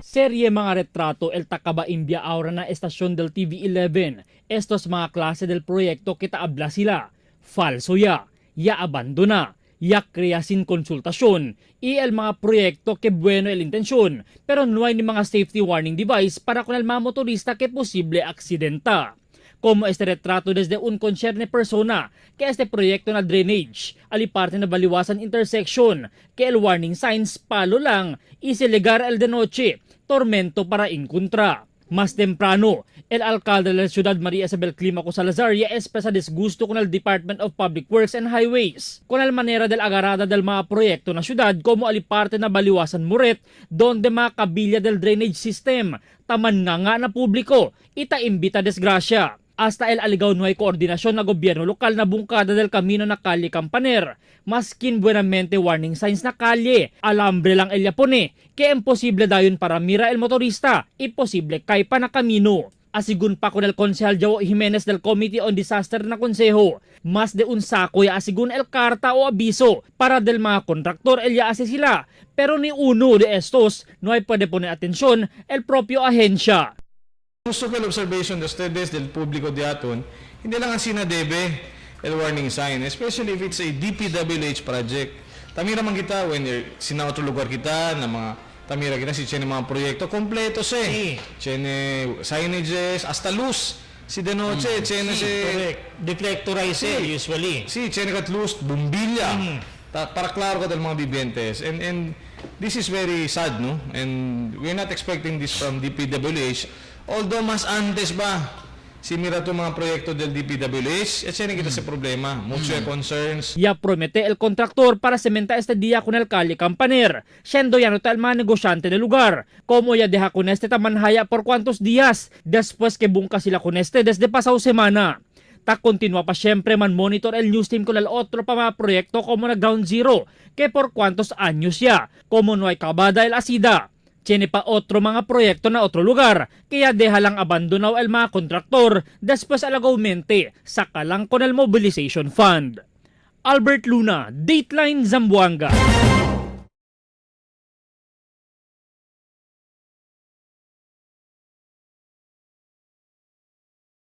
Serye mga retrato el takaba imbia aura na estasyon del TV11. Estos mga klase del proyekto kita abla sila. Falso ya. Ya abandona. Ya crea sin konsultasyon. Y el mga proyekto que bueno el intensyon. Pero no hay ni mga safety warning device para con el mga motorista que posible aksidenta como este retrato desde un concerne persona que este proyecto na drainage, aliparte na baliwasan intersection, que el warning signs palo lang, isilegar el de noche, tormento para inkontra. Mas temprano, el alcalde de la ciudad María Isabel Clímaco Salazar ya expresa disgusto con el Department of Public Works and Highways con el manera del agarrada del mga proyekto na syudad como aliparte na baliwasan Muret donde mga kabilya del drainage system taman nga nga na publiko ita imbita desgrasya hasta el aligaw no hay koordinasyon na gobyerno lokal na bungkada del camino na Kalye Campaner. Maskin buenamente warning signs na kalye, alambre lang el yapone, ke imposible dayon para mira el motorista, imposible kay pa na kamino. Asigun pa con el konsehal Jawo Jimenez del Committee on Disaster na konseho, mas de un sako ya asigun el karta o abiso para del mga kontraktor el ya ase sila. Pero ni uno de estos no hay puede poner atensyon el propio ahensya. Gusto ko el observation de ustedes, del público de aton, hindi lang ang sinadebe el warning sign, especially if it's a DPWH project. Tamira man kita when you're sina otro lugar kita na mga tamira kita si tiene mga proyekto kompleto se. Sí. Tiene signages hasta luz si de noche, tiene Sí, si correct. Deflectorize Sí. usually. Sí, tiene kat luz, bumbilla. Para klaro ka del mga vivientes. And this is very sad, no? And we're not expecting this from DPWH. Although mas antes ba, si mira to mga proyekto del DPWH, at siya kita sa problema. Mucho concerns. Ya promete el contractor para cementa este día con el Calle Campaner, siendo ya no tal mga negosyante del lugar. Como ya deja con este tamanhaya por cuantos días, después que bunka sila con este desde pasado semana. Ta continua pa siyempre man monitor el news team con el otro pa mga proyekto como na Ground Zero, que por cuantos años ya, como no hay kabada el asida. Tiene pa otro mga proyekto na otro lugar, kaya deja lang abandonado el mga kontraktor después alagaumente, saka lang con el mobilization fund. Albert Luna, Dateline Zamboanga.